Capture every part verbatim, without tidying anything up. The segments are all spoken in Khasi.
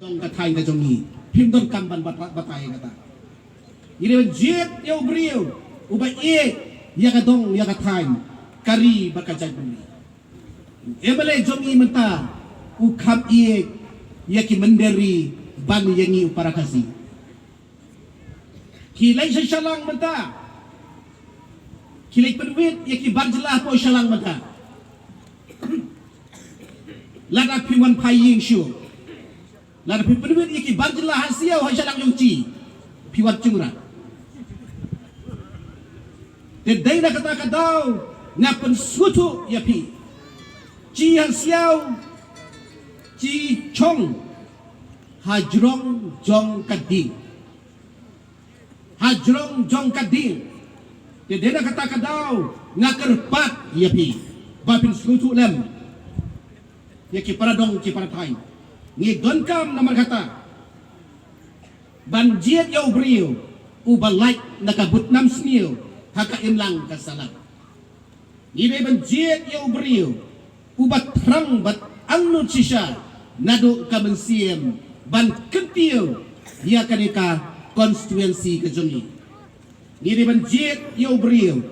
Dong ka thaiñ ka jong ngi, phim donkam ban bat- batai ïa kata. Ngi dei ban jied ïa u briew uba ïeit ïa ka dong ïa ka thaiñ, ka ri bad ka jaitbynriew. U M L A jong ngi mynta u kham ïeit ïa ki mynder ri ban ïa ngi u para Khasi. Ki leit sha Shillong mynta, ki leit pynwit ïa ki bar jylla hapoh Shillong mynta. Lada phi wan phai ïing shuh, lada phi pynwit ïa ki bar jylla ha Siaw ha Shillong jong ki, phi wan chungra. Te dei na kata ka daw nga pynsngewthuh ïa phi, ki ha Siaw ki shong ha jrong jong ka dieng, ha jrong jong ka dieng. Te dei na kata ka daw nga kyrpad ïa phi ba phin sngewthuh lem ïa ki para dong ki para thaiñ. Ngi donkam namar kata ban jied ïa u briew uba lait na ka bud nam sniew ha ka imlang ka sahlang. Ngi dei ban jied ïa u briew uba thrang bad angnud shisha naduh ka mynsiem ban kyntiew ïa kane ka constituency ka jong ngi. Ngi dei ban jied ïa u briew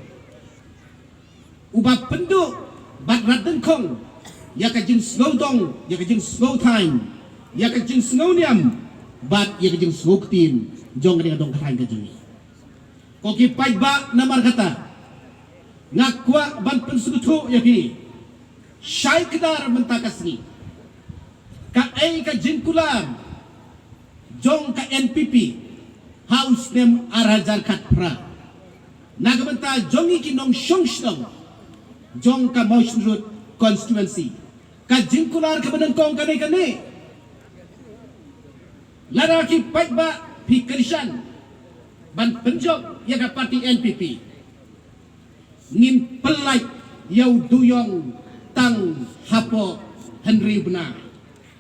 uba pynduh bad rat dyngkhong ïa ka jingsngew dong, ïa ka jingsngew thaiñ, ïa ka jingsngew niam bad ïa ka jingsngew ktien jong kane ka dong ka thaiñ ka jong ngi. Ko ki paidbah, namar kata nga kwah ban pynsngewthuh ïa phi. Shai kdar mynta ka sngi, kaei ka jingkular jong ka N P P ha u snem ar hajar khatphra na ka bynta jong ngi ki nongshong shnong jong ka Mawshynrut constituency? Ka jingkular kaba nyngkong kane kane. Lada ki paidbah phi kyrshan ban pynjop ïa ka party N P P, ngin pyllait ïa u duyong tang hapoh hynriew bnai,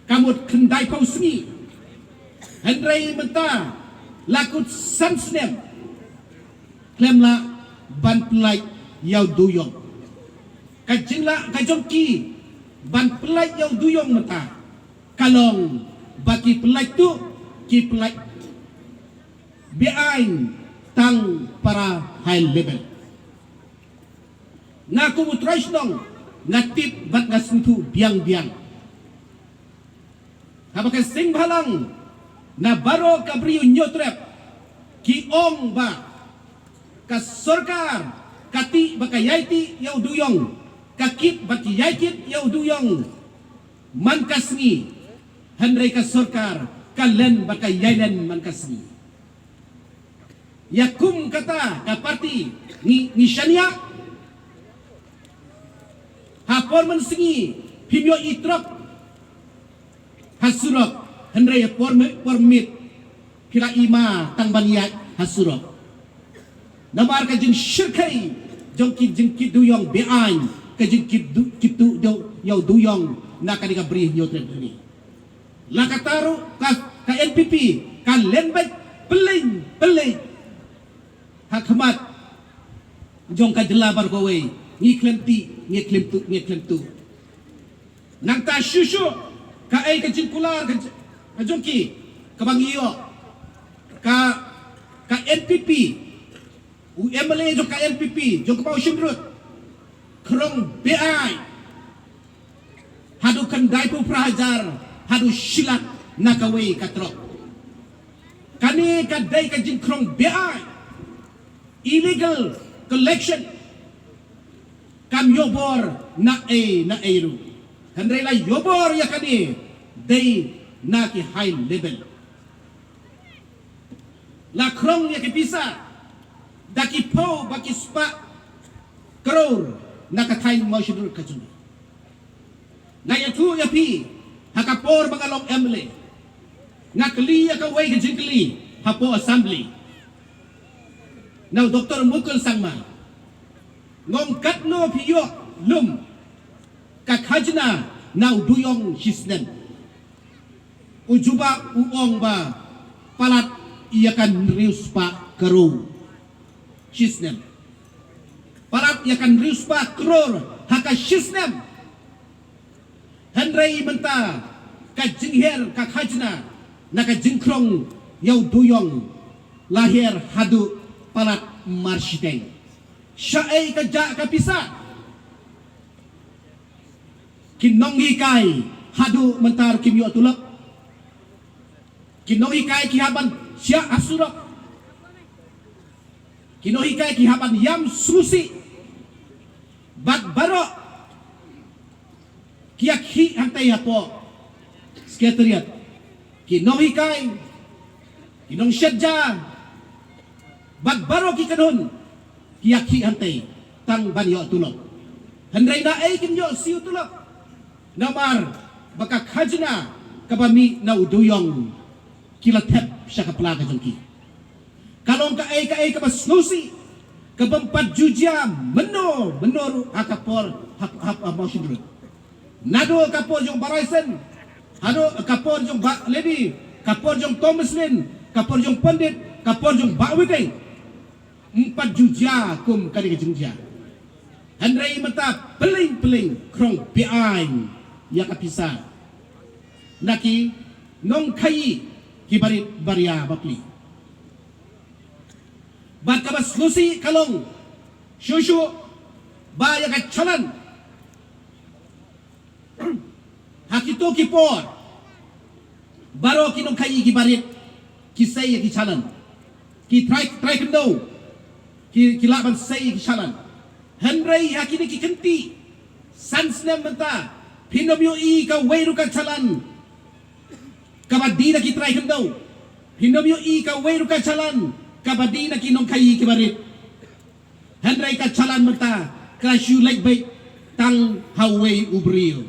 ka mut khyndai phew sngi. Hynrei mynta la kut san snem khlem lah ban pyllait ïa u duyong. Ka jinglah ka jong ki ban pyllait ïa u duyong mynta ka long ba ki pyllait tuh, ki pyllait beaiñ tang para high level. Nga kum u trai shnong nga tip bad nga sngewthuh biang biang. Haba ka seng bhalang na baroh ka Bri u Hynñiewtrep ki ong ba ka sorkar ka tih bad ka ïai tih ïa u duyong, ka kit bad ki ïai kit ïa u duyong man ka sngi, hynrei ka sorkar ka len bad ka ïai len man ka sngi. Ïa kum kata ka party ngi, ngi shaniah. Ha por mynsngi phim ïoh i trok ha surok, hynrei ha por mi-, por miet phi la i ma tang ban ïaid ha surok. Namar ka jingshyrkhei jong ki jingkit duyong beaiñ, ka jingkit du-, kit tu-, du-, ïa u duyong na kane ka Bri Hynñiewtrep jong ngi. La kata ruh ka, ka N P P ka len beit pyllein pyllein ha khmat jong ka jylla baroh kawei, ngi khlem tih, ngi khlem tuh, ngi khlem tuh. Nangta shuh shuh kaei ka jingkular ka j-, ka jong ki kaba ngi ïoh, ka, ka N P P, u M L A jong ka N P P jong ka Mawshynrut, khrong beaiñ haduh khyndai phew phra hajar haduh shi lak na kawei ka trok. Kane ka dei ka jingkhrong beaiñ, illegal collection. Kam ïoh bor na ei na ei ruh, hynrei la ïoh bor ïa kane dei na ki high level. La khrong ïa ki pisa da ki phew bad ki spah klur na ka thaiñ Mawshynrut ka jong ngi. Nga ïathuh ïa phi, ha ka por ba nga long M L A, nga kylli ïa kawei ka jingkylli hapoh Assembly na u Doctor Mukul Sangma. Nga ong katno phi ïoh lum ka khajna na u duyong shisnem? U jubab u ong ba palat ïa ka hynriew spah klur shisnem. Palat ïa ka hynriew spah klur ha ka shisnem. Hynrei mynta ka jingher ka khajna Na ka jingkrong ïa u duyong Laher haduh palat Marshiteng. Sha ei ka jah ka pisa? Ki nonghikai haduh mynta ruh kim ïoh tulop. Ki nonghikai ki hap ban shiah ha surok. Ki nonghikai ki hap ban ïam sngewsih. Bad baroh ki ïakhih hangtei hapoh Secretariat. Ki nonghikai, ki nongshet ja, bad baroh ki kynhun ki ïakhih hangtei tang ban ïoh tulop. Hynrei na ei kim ïoh siew tulop? Namar ba ka khajna kaba mih na u duyong ki la thep sha ka pla ka jong ki. Ka long kaei kaei kaba sngewsih, kabym pat ju jia mynno mynno ruh ha ka por, ha, ha, ha Mawshynrut. Naduh ka por jong Bah Raisen, haduh ka por jong Bah Leni, ka por jong Thomas Lin, ka por jong Pandit, ka por jong Bah Witeng. Ym pat ju jia kum kane ka jingjia. Hynrei mynta pylleng pylleng krong beaiñ ïa ka pisa na ki nongkhaïi ki barit baria bapli. Bad kaba sngewsih ka long shuh shuh ba ïa ka chalan, ha kito ki por baroh ki nongkhaïi ki barit ki sei ïa ki chalan. Ki trai, trai khyndew ki, ki lah ban sei ïa ki chalan. Hynrei ha kine ki kynti san snem mynta, phin ym ïohi kawei ruh ka chalan kaba die na ki trai khyndew. Phin ym ïohi kawei ruh ka chalan kaba die na ki nongkhaïi ki barit. Hynrei ka chalan mynta ka la shu leit beit tang ha uwei u briew.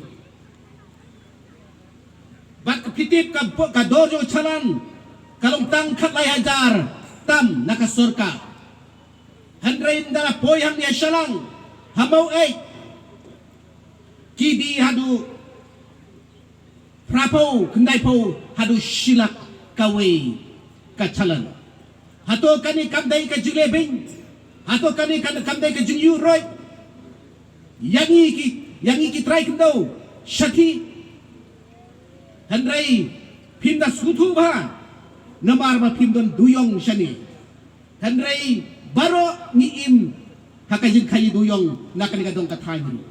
Bad ka phi tip ka, ka dor jong chalan ka long tang khatlai hajar tam na ka sorkar. Hynrei ynda la poi hangne ha Shillong, ha Maweit, ki die haduh phraphew, khyndaiphew haduh shilak kawei ka chalan. Hato kane kam dei ka jingleh beiñ? Hato kane kam, kam dei ka jingïuh roit ïa ngi ki, ïa ngi ki trai khyndew shathie? Hynrei phim da sngewthuh bha namar ba phim don duyong shane. Hynrei baroh ngi im ha ka jingkhaïi duyong na kane ka dong ka thaiñ ruh.